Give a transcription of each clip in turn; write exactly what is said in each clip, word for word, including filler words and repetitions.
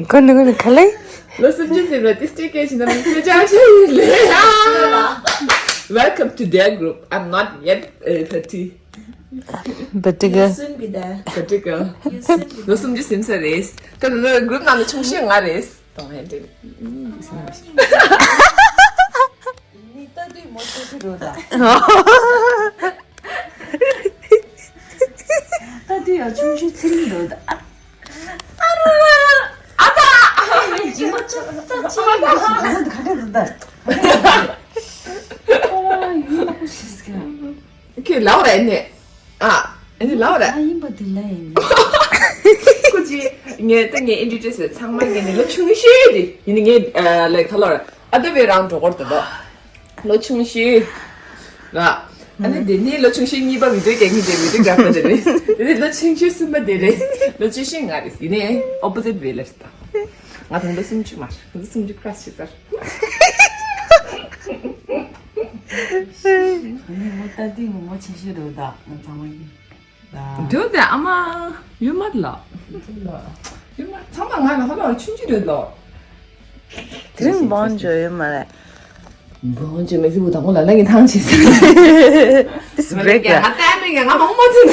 གོ་ནི་གོ་ནི་ག་ལེ། ལོ་སུམ་ཅུ་ཟིན་པ་ཏིས་ཊི་ཀེ་ཞིག་ནམ་ཕེ་ཅ་ཤེ་ཡིན་ལེ། Welcome to their group. I'm not yet uh, thirty. But the girl. Soon be there. But the girl. You'll soon be there. ལོ་སུམ་ཅུ་ཟིན་ས་རེད། ད་ནི་གུ་རུབ་ནང་ནས་ཆུང་ཤོས་ང་རེད། དང་ཡན་ཏེ། ནི་ལྟ་དུས་མོ་ཆུང་ཤོས་རེད་ད། ལྟ་དུས་ཡང་ཆུང་ཤོས་ཚེ་རིང་རེད་ད། ཨ་ར་ར་ར། ཨ་ཙ། ཨ་ཙ། ཇི་མ་ཙ་ཙ་ཅི་ཡིན་ཞིག་ད་ད་ག་འདྲ་རེད་ད། ཨོ་ཡུལ་ནག་པོ་ཞིག་ཟེར། ཁྱོད་ལབ་ར་ནི། ཨ། ཨ་ནི་ལབ་ར། ཨ་ཡིན་པ་དེ་ལ་ཡིན། ཁོ་ཅི། ངས་ད་ངས་ཨིན་ཊྲོ་ཌིའུ་སི་ཚང་མ་ངས་ནི་ལོ་ཆུང་ཤོས་དེ་ཡིན་ནི་ངས་ལའིཀ་ཁ་ལོར་ཨ་ད་བའི་རང་འགྲོ་གོར་དེ་དོ། ལོ་ཆུང་ཤོས་ར། ཨ་ནི་དེ་ནི་ལོ་ཆུང་ཤོས་གཉིས་པ་བི་ཌིའོ་རྒྱག་མཁན་དེ་བི་ཌིའོ་གྷ་ར་ཕར་དེ་རེད། དེ་ནི་ལོ་ཆུང་ཤོས་གསུམ་པ་དེ་རེད། ལོ་ཆུང་ཤོས་ང་རེད། ཡིན་ནི་ཨོ་པོ་ཟིཊ་བེ་ལེ་ད། ང་ད་ལོ་སུམ་ཅུ་མ་རེད། ལོ་སུམ་ཅུ་ཁྲོ་སི་བྱེད་ཚར། ངས་མོ་ལྟ་དུས་ངོ་མ་ཆེ་ཤོས་རེད་ད། ང་ཚང་མ་གི་ད། དེ་ཨ་མ་ཡོད་མ་ལ། ཡོད་མ་ཚང་མ་ང་ལ་ཧ་ལ་ཆུང་ཆུང་རེད་ལོ། དེ་རིང་བོན་ཇོ་ཡོད་མ་རེད། བོན་ཇོ་མེ་ཟི་བུ་དང་ཁོ་ལ་ལ་ངས་ཐང་ཆེ་ཟེར། This is break. ང་ལྟ་མེད་ང་ང་མང་མ་ཚུན།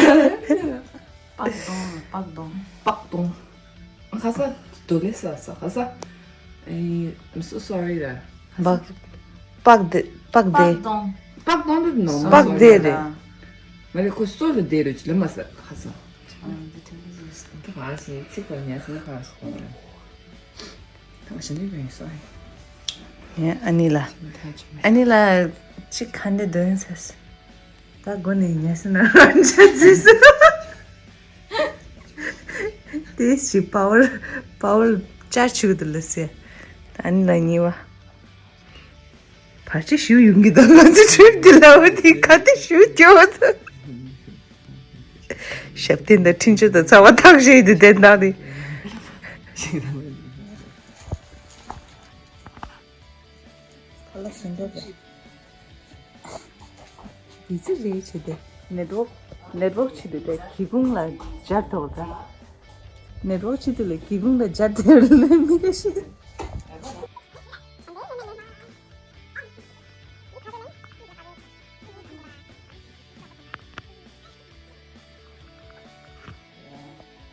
པག་དོང་པག་དོང་། པག་དོང་། ཁ་ས་དོ་ལེ་ས་ས་ཁ་ས། ཨེ། I'm so sorry ར། པག་པག་དེ་པག་དེ། པག་དོང་། པག་དོང་དུ་ནོ་པག་དེ་རེད། མ་རེད་ཁོ་སོ་ལ་དེ་རུ་ཅི་ལ་མ་ས་ཁ་ས། ད་ཁ་ས་ཚིག་པ་ཉ་ས་ཁ་ས་ཁོ་ར། ད་ཞི་ནི་བེང་སོ། ཡ་ཨ་ནི་ལ། ཨ་ནི་ལ་ཅི་ཁ་འདི་དོན་ས་ས། ད་དགོན་ནས་ཉལ་སོང་ན་རང་ཆ་རྩིས་སོ། དེ་ཞིག་པ་ཝར་པ་ཝར་ཅར་ཆུ་དུ་ལ་སེ། ད་ནི་ལ་ཉེ་བ། བར་ཆད་ཞུ་ཡོང་གི་འདུག་ང་ཚོ་ཁྲིད་དེ་ལ་བ་དེ་ག་དེ་ཞུ་སྐྱོ་བ་དང་། ཞབས་བརྟན་དང་འཕྲིན་བཅོལ་དང་ཚ་བ་ཐག་ཞེས་དེ་བསྟན་སྟངས་དེ། ཁ་ལག་ཞིམ་པོ་རེད། དེ་ཚིག་རེད་བྱས་ཏེ། ནེཊ་ཝོག་ནེཊ་ཝོག་ཆེད་དུ་དེ་སྒེའུ་ཁུང་ལ་སྦྱར་ཐོག་ད། ནེཊ་ཝོག་ཆེད་དུ་ལ་སྒེའུ་ཁུང་ལ་སྦྱར་ཐོག་ལ་མི་ཁ་ཤས།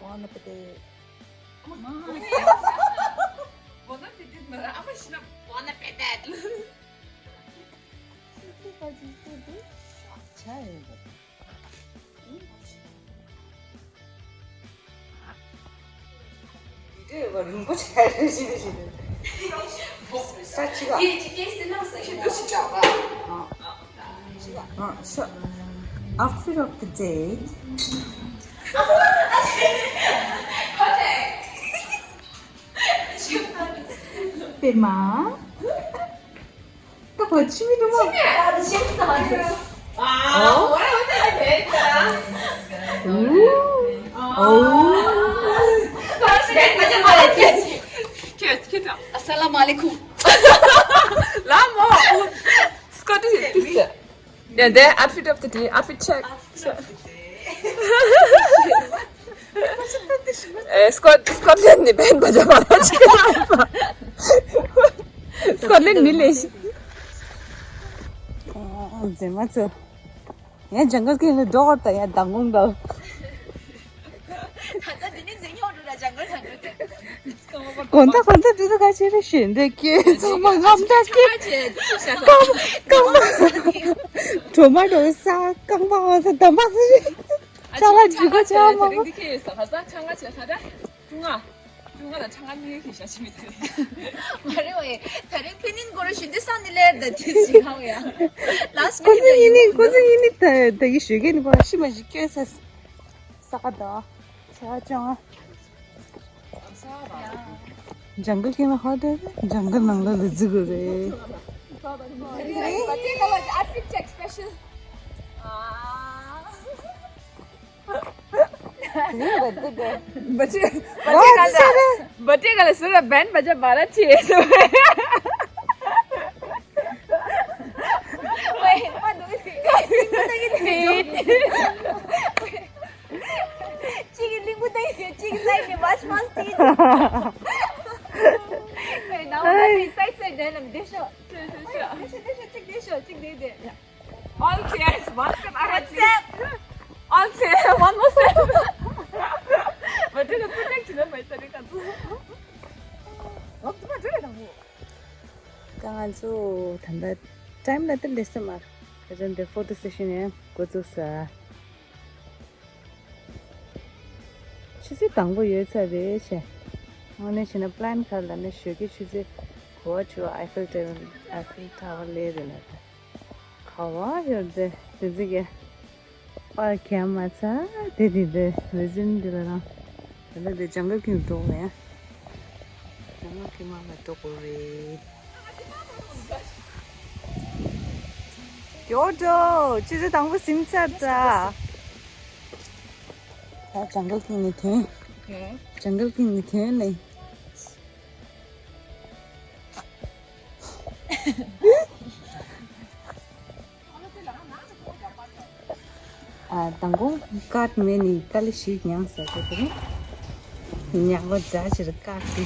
Bon appetit. Bon appetit. ཆ་ཡོད་པ། ཡིད་འདྲེས་པ་རིན་པོ་ཆེ་རེ་ཞིག་རེ་ཞིག་རེད། ས་ཆི་ག་ཨ་ཤ། Outfit of the day. པད་མ། ད་ཁོ་ཕྱི་མི་འདུག་མོ། ཨོ། ཨོ། Assalamu alaikum. ལ་མོ། སྐོར་དུ་ཡོད་དུས། Yeah, the outfit of the day, outfit check. ཨེ། སྐོ་སྐོ་ཊི་ལེན་ཌི་ནས་བན་བ་ཇ་མ་ར་ཅིག་སྐོ་ཊི་ལེན་ཌི་མི་ལེ་ཤི། མཛེས་མ་ཚོ། ཡང་ཇང་གལ་ཁེ་ལ་འགྲོ་བར་ད་ཡང་མདང་དགོང་ད། ད་ལྟ་འདི་ནས་འཛིན་སྐྱོང་འགྲོ་ལ་ཇང་གལ་ཁེ་ལ། གོན་ད་གོན་ད་དུས་ཚོད་ག་ཚོད་རེད་ཤེས་འདི་སྐྱེས་ཚང་མ་རྔམ་དྲག་སྐྱེས། རྐང་པ་རྐང་པ། གྲོ་མ་འགྲོ་ས་རྐང་པ་ཧ་ས་འདམ་པ་ཟེར། ཅ་ལག་ཇི་ག་ཆ་མ། དེ་རིང་འདི་ཁྱེད་ཡོད་ས་ཧ་ས་ཆང་ང་བྱས་ཁ་ད་ཀྲུང་ང་། ཀྲུང་ང་ལ་ཆང་ང་མི་ཡོད་ཁྱེད་ཤ་ཆི་མི་ད་རེད། མ་རེད་བས། ད་རིང་ཕི་ནིན་གོ་རུ་ཞུ་འདི་སང་ནི་ལེར་ད་དེ་ཞིག་ཧང་ཡ། ལཱ་སི་ཁོ་ཚོ་ཡིན་ནི་ཁོ་ཚོ་ཡིན་ནི་ད་ད་གི་ཞུ་གི་ནི་པ་ཤི་མ་ཞིག་སྐྱོ་ས་ས་ག་ད་ཆ་ཅང་། ཇང་གལ་ཁེ་ན་ཧོ་ཏེལ། ཇང་གལ་ནང་ལ་ལ་ཛི་གུ་རེད། བ་ཅི་ག་ལ་བ་ཅི་ག་ལ་སུ་ར་བན་བ་ཅི་བ་ར་ཆི་སུ། གཅིག་གི་གླིང་བུ་ཏིག་གཅིག་གི་སའི་ཌི་ནས་མཱཆ་མཱཆ་ཏིག་ཏིག་ད་ང་ཚོ་ད་ལྟ་ཊའིམ་ལ་ཏི་ལེ་ས་མ་རེད། ད་ལྟ་འདི་ཕོ་ཊོ་སེ་ཤན་ཡང་འགོ་བཙུགས་ས། ཆུ་ཚོད་དང་པོ་ཡོལ་ཚར་རེད་བྱས། དངོས་གནས་བྱས་ན་པི་ལན་ག་རེ་ལབ་ན་ཞོགས་ཀས་ཆུ་ཚོད་དགུ་པ་བྱས་ཨའི་ཧྥེལ་ཊ་ཝར། ཨའི་ཧྥེལ་ཊ་ཝར་སླེབས་རེད་ལབ། ག་བ་ཡོད་དེ་དེ་ཚོ་གི་པར་གས་མ་ཚར་དེ་དེ་དེ་རི་ཛིམ་དེ་ལ་རང་ད་ལྟ་དེ་ཇང་གལ་ཀིང་འགྲོ་དགོས་རེད། ཇང་གལ་ཀིང་མ་ལ་འགྲོ་དགོས་རེད། ཡོ་ཏོ་ཆུ་ཚོད་དང་པོ་ཟིན་ཚར་ད། ད་ཇང་གལ་ཀིང་ནས་ཐོན། ཇང་གལ་ཀིང་ནས་ཐོན་ནས། ཨ། མདང་དགོང་ཀཊ་མེད་ནི་དཀའ་ལས་ཤིག་མྱངས་ཟེར་གྱི་འདུག་ཉག་པ་རྫ་ཆེར་བཀག་སྟེ།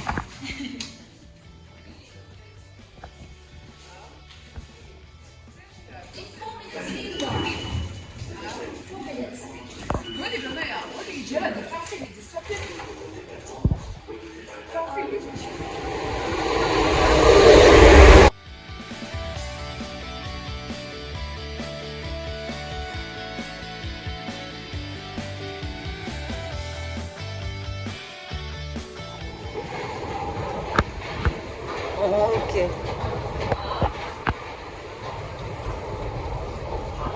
Okay.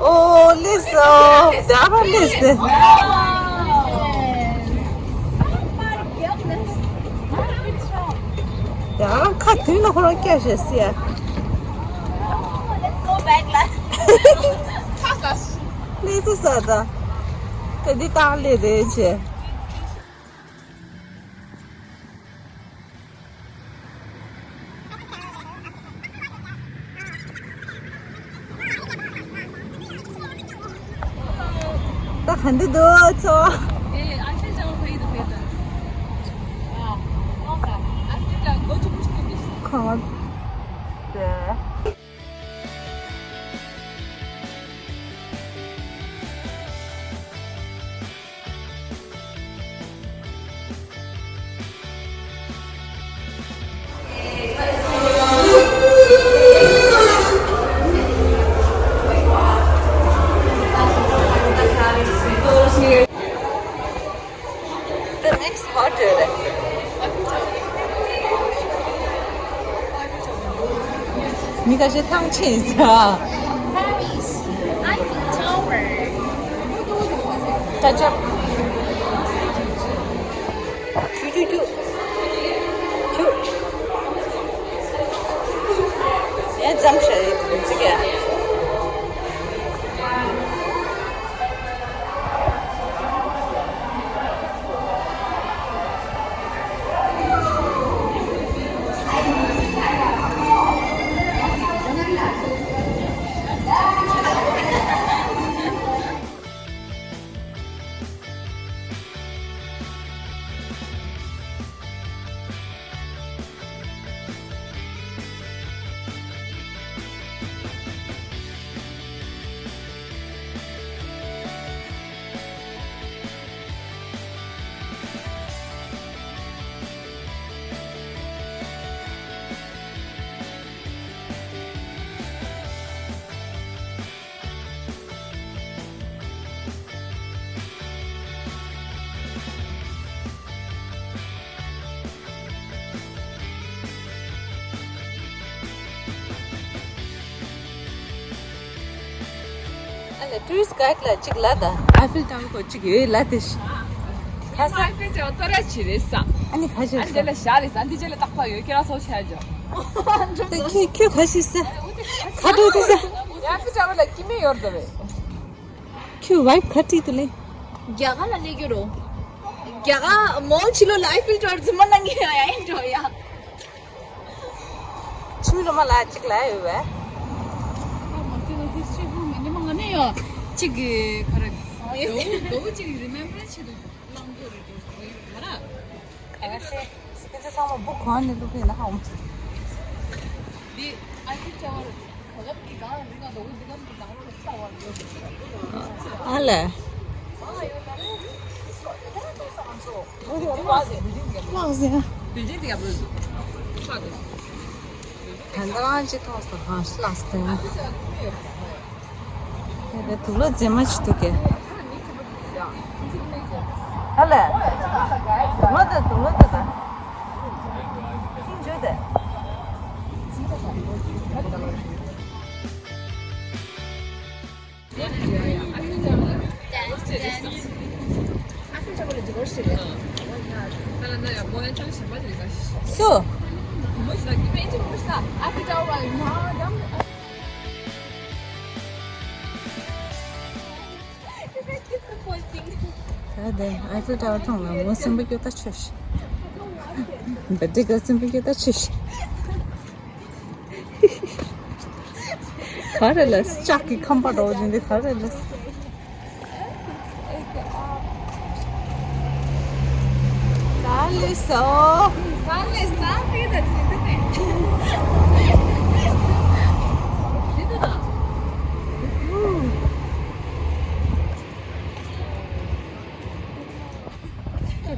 Oh, let's go. ད་ཁ་དུས་ན་ཁོ་རང་སྐྱ་ཞེས་སི་ཡ། Let's go back. ལས་ཚོ་ས་ད། ད་འདི་ཏང་ལས་རེད་ཆེ། ད་ག་འདི་འདུག་ཚོ། ཁང་། The next hotel. མི་ཁ་ཤས་ཐང་ཆད་ཟ། Paris Eiffel Tower. Touch up. ཁྱུ་ཁྱུ་ཁྱུ། ཁྱུ། ཡ་འཇམ་ཤ་ཡི་འཛི་ག་ཨ་ལས་ཊུ་རི་སི་ཊི་གྷའིཌ་ལ་གཅིག་ལ་ད་ཨའི་ཧྥེལ་ཊ་ཝར་གོ་གཅིག་ཡོད་ལ་དེ་ཤི། ཁ་ས། ཨའི་ཧྥེལ་ཊ་ཝར་ཏོ་ར་ཆི་རེད་ས། ཨ་ནི་ཁ་ཤས་ཨ་ནི་དེ་ལ་ཤ་རེད་ས་འདི་རྗེས་ལ་རྟག་པ་ཡོད་ཁྱེད་རང་ཚོ་ཆ་ཇོ། ད་ཁྱོད་ཁྱོད་ཁ་ཤས་ས། ཁ་དྲོ་དེ་ས། ཨའི་ཧྥེལ་ཊ་ཝར་ལ་སྐྱི་མི་ཡོར་དོ་རེད། ཁྱོད་ཝའིབ་ག་འདྲ་འདུག་ལེ། རྒྱ་གར་ལ་སླེབས་རྒྱུ་རོ། རྒྱ་གར་མོལ་ཕྱི་ལོགས་ལ་ཨའི་ཧྥེལ་ཊ་ཝར་རྫུན་མ་གནང་གི་ཡ་ཡིན་འགྲོ་ཡ། ཆུ་མིག་སློབ་མ་ལ་གཅིག་ལ་ཡོད་པས། གཅིག་གི་ག་རེ། ཨོ་ཡེ། ཟླ་བོ་གཅིག་རི་མེམ་བར་ཆེད་དུ་བླང་དགོས་རེད་འགྲོ་གི་ཡོད་ག་ར། ག་ཤེད། ཁྱེད་ཚོ་ཚང་མ་བུ་གོན་ནས་བླུགས་ཡིན་ན་ཧ་འོང་། འདི་ཨའི་ཧྥེལ་ཊ་ཝར་ག་གབ་ཀྱི་གང་རི་གང་དོ་འདི་གབ་ཀྱི་གང་རོ་ས་བར་ཡོད། ཨ་ལས། ལགས་ཟེར། ད་ལྟ་རང་ཅི་ཐོག་ས་ཧང་ཤི་ལགས་ཟེར། དེ་དུག་ལོག་མཛེས་མ་ཅིག་འདུག་གས། ཧ་ལས། དུག་ལོག་དང་དུག་ལོག་དང་། ཁྱིམ་བྱོས་ཏེ། སུ། ད་དེ་ཨའི་ཧྥིལ་ཊ་ཝར་མཐོང་ལ་མོ་སེམས་པ་སྐྱོ་ད་ཆོས་ཤིག་བེ་ཏི་ཀ་སེམས་པ་སྐྱོ་ད་ཆོས་ཤིག་ག་རེ་ལ་ལྕགས་ཀྱི་ཁང་པ་འདྲ་བོ་ཅིག་འདི་ག་རེ་ལ། ག་ལེ་སོ། ག་ལེ་སོ།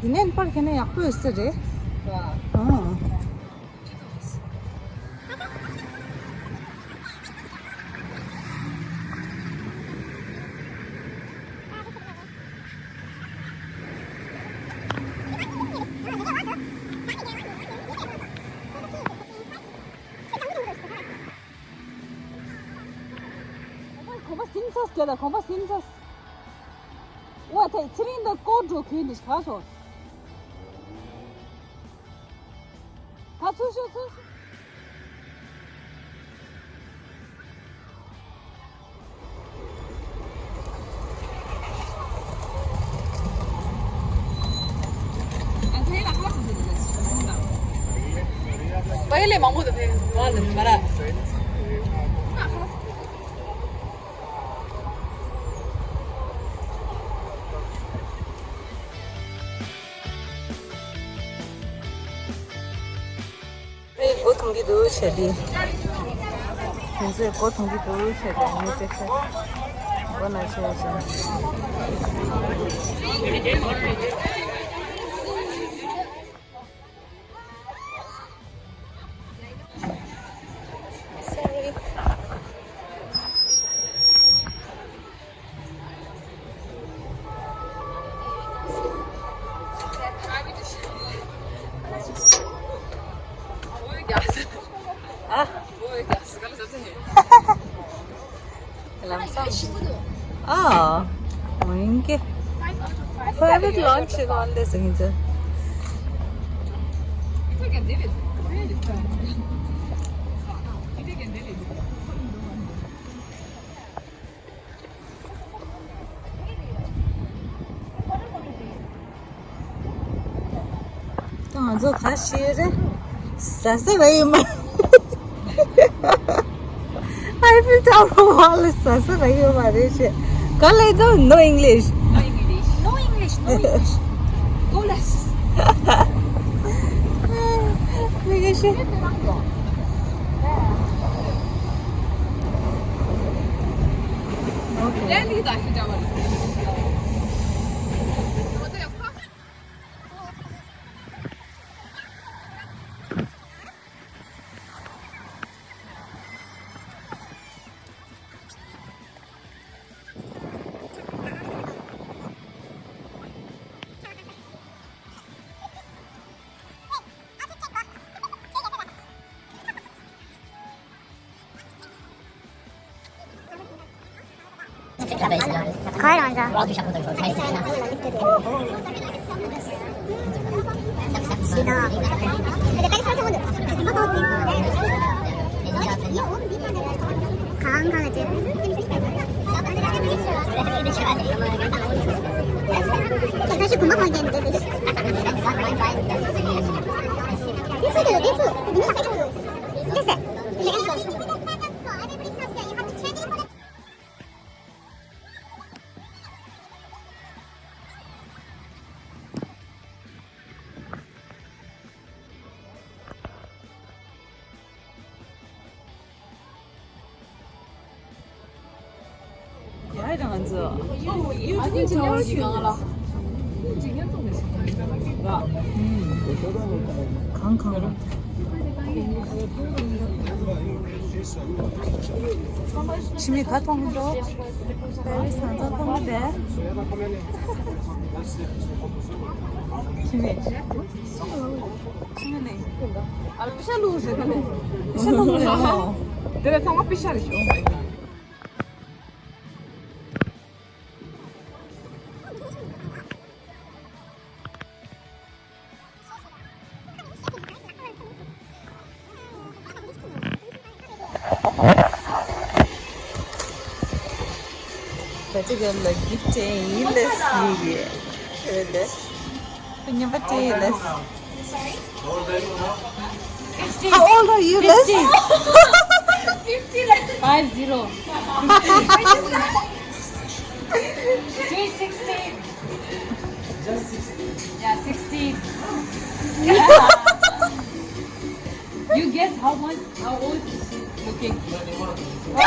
འདི་ནས་པར་ཁྱེར་ན་ཡག་པོ་ཡོད་ས་རེད། ཨང་། གོམ་པ་ཟིན་ཚར་སྐྱེ་ད་གོམ་པ་ཟིན་ཚར། ཝ་ཐེ་ཚེ་རིང་དང་སྐོར་འགྲོ་གོས་འདི་ག་སོང་། ད་ཚུར་ཤོག་ཚུར་ཤོག་པ་ཡེ་ལེ་མང་པོ་དང་ཕེབས་པ་ལ་མ་ར། ཨེ་སྒོ་ཐུང་གི་འདུག་བྱས་ཏེ། ང་ཚོས་སྒོ་ཐུང་གི་འདུག་བྱས་ཏེ་ངས་བལྟས་ཚེ། སྒོ་ན་བྱས་ཤིང་། ཨ། ལམ་སང་། ཨ། འོན་ཀྱེ། Private launch is on this, ཡིན་ཚེ། ད་ང་ཚོ་ག་ཤེད་རེད། ཟ་ས་ར་ཡོད་མ། Eiffel Tower བ་ལ་ཟ་ས་ར་ཡོད་མ་རེད་ཤེ། ག་ལེ་དོ། No English. No English. No English. No English. Go less. མི་ག་ཤེད། ག་རེ་ང་ཚོ། Eiffel Tower ཞིག་གང་ལ། གང་གང་རེད། ཕྱི་མིག་ག་མཐོང་གི་འདུག་པེ་རི་སི་གང་ཚང་མཐོང་གི་རེད། ཕྱི་མིག་ཕྱི་མིག་ནས། ཨ་ལ་པེ་ཤ་ལུག་ཟེར་ག་ནས། པེ་ཤ་ལུག་ཟེར་ག་ནས། དེ་ལ་ཚང་མ་པེ་ཤ་རེད་ཤག Oh my god. ད་ཅི་ག་ལ་གིཕ་ཊི་ཡིན་ལེ་སི་ཡིན་ལེ། ཁྱོད་ལེ། ཁྱོད་ཉམས་པ་ཅི་ཡིན་ལེ། How old are you, Liz? Five zero. She's sixteen. Yeah, sixteen. You guess how much? How old is she looking? Wow.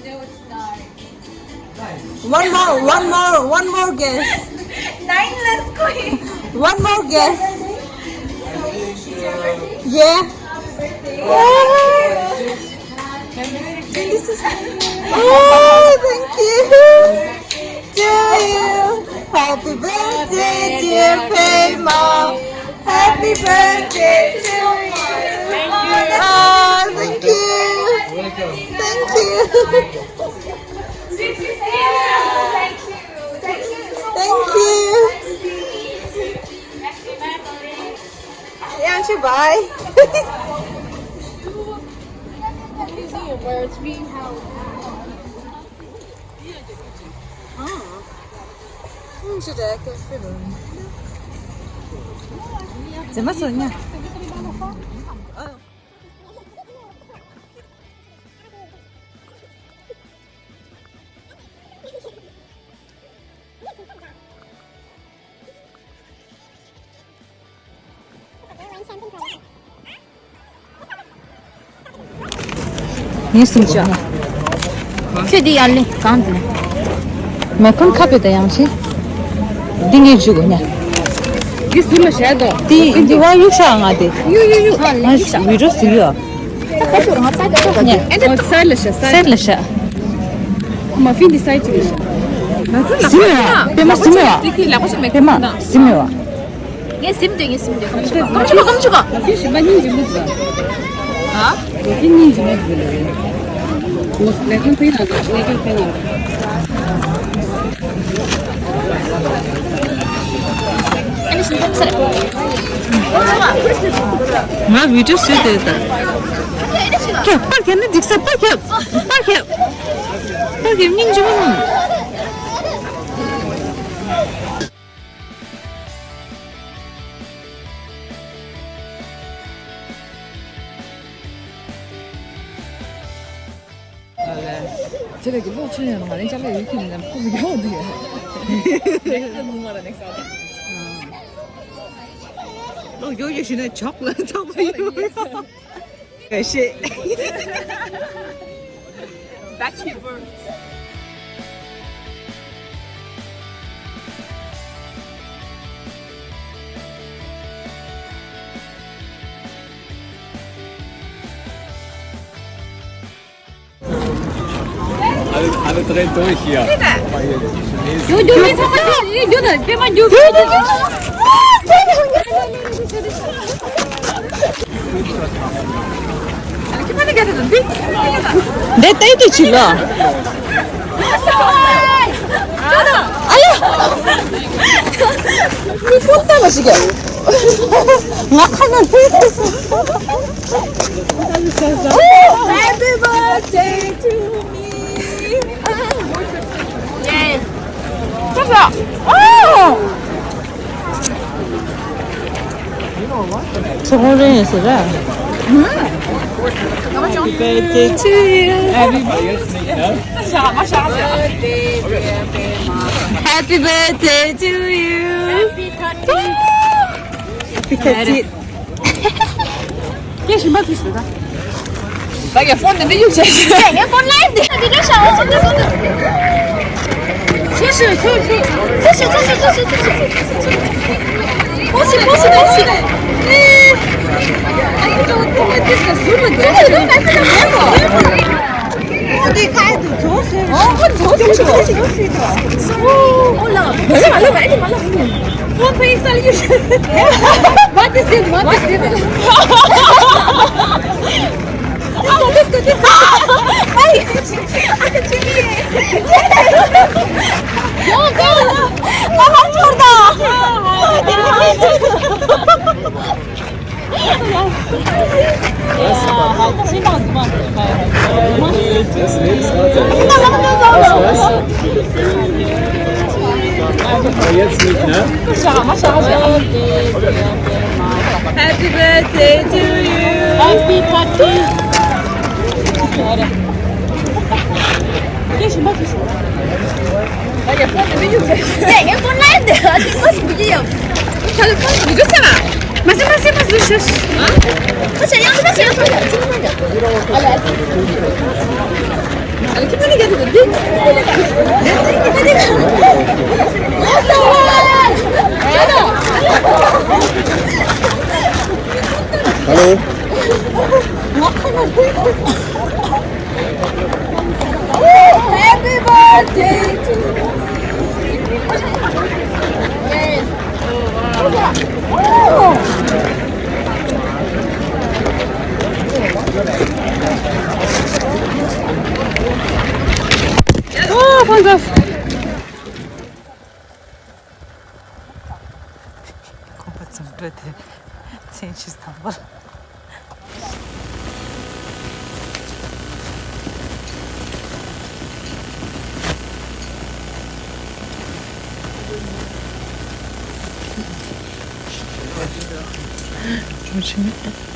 No, it's not. One more, one more, one more guess. Nine less koi. One more guess. Yeah. Oh, thank you. To you. Happy birthday, dear Pema. Happy birthday to you. Thank you. Oh, thank you. Thank you. Thank you. Yeah, bye. Museum where it's being held. ཨང་། ཨང་། ཅི་རེད། ཀེ་ཧྥེ་རེད། ཛེ་མ་སོ་ཉ། ངས་སུམ་ཅུ། ཁྱོད་འདི་ཡར་ལེན་གང་འདི་ནས། མེ་ཁོན་ཁ་པེ་ད་ཡང་ཆེ། འདི་ངས་བཞུགས་གོ་ཉ། འདི་ཟུར་ལ་བཞག་དོ། འདི་འདི་བ་གཡུག་ཤག་ང་དེ། གཡུག་གཡུག་གཡུག་ང་བི་ཌིའོ་ཟེར་ཡོད། ཁ་ཤོར་ང་སའི་ཌི་ལ་ཤོར། ཨེ་འདི་སའི་ཌི་ལ་ཤོར། སའི་ཌི་ལ་ཤོར། མ་ཕིན་འདི་སའི་ཌི་ལ་ཤོར། མ་ཕིན་ལ་ཟིན་མེད་བ། པད་མ་ཟིན་མེད་བ། འདི་ཁྱེད་ལག་པ་ཤོར་མེད་པད་མ་ཟིན་མེད་བ། ངས་ཟིན་འདོད་ངས་ཟིན་འདོད། ཀམ་ཆུ་གོ་ཀམ་ཆུ་གོ། མ་ཕིན་ཞིམ་པ་སྙིང་རྗེ་མོ་ཟིན། ཧ། མ་ཕིན་སྙིང་རྗེ་མོ་ཟིན། ངོ་ལས་ཁུངས་ཕིན་ལ་ལས་ཁུངས་ཕིན་ལ། ང་བི་ཌིའོ་བཟོས་བསྡད་ད། ཁྱོད་པར་ཁྱབ་ནི་འགྲིག་ས། པར་ཁྱབ། པར་ཁྱབ། པར་ཁྱབ་སྙིང་རྗེ་མོ། ཁྱེད་རང་གི་གློག་ཆེན་ཡང་ང་རང་ཅག་ལ་ཡོད་ཁྱེད་ནས་ཁུ་ཡོད་འདུག་ཡ། ནེགསི་ལ་ངུ་མ་ར་ནེགསི་ཨ། གློག་ཡོད་ཡོད་ཞུས་ན་ཆོག་ལ་ཆོག་པ་ཡོད། ཨེ་ཤེ། Back to work. Alle, alle drei durch hier. Bitte. Mal hier, die Chinesen. Yo, yo, yo, yo, yo, yo, yo, yo, yo. འདི་ལྟ་ཡི་འདུག་ཅི་ལ། ཨ་ཡ། མི་ཕོ་ལྟ་ལ་ཞིག་ག་ང་ཁ་ན་ལྷོད། Happy birthday to me. ཡེ། ཁྱོད་ཚོ། ཨོ། ཚོགས་རེ་ཟེར་ར། Happy birthday to you. Happy birthday to you. Happy thirty. ཀྱེ་ཞིམ་པ་ཐུག་ཤོག་ད། ད་ཀྱེ་ཕོན་དེ་འདྲ་གཡུག་བྱས་ཤིག་ངའི་ཕོན་ལ་འདི་འདི་འདྲ་ཤག་འོ་འདི་འདི། Слушай, слушай, слушай, слушай, слушай, слушай, слушай. Слушай, слушай, слушай. Э, а это вот, вот это, слушай, да, да, да, да. О, ты как это, слушай. О, вот, слушай, слушай, слушай. О, ла. Мало, мало, мало, мало. Вот, поехали. What is this? What is this? А jetzt nicht, ne? Happy birthday to you. Happy birthday. Hello. Happy birthday to you. ཁོང་པ་ཚོམ་བྲོ་དེ་མཚན་ཆུ་དང་པོ་ལ། གྲོ་ཆུ་མེད།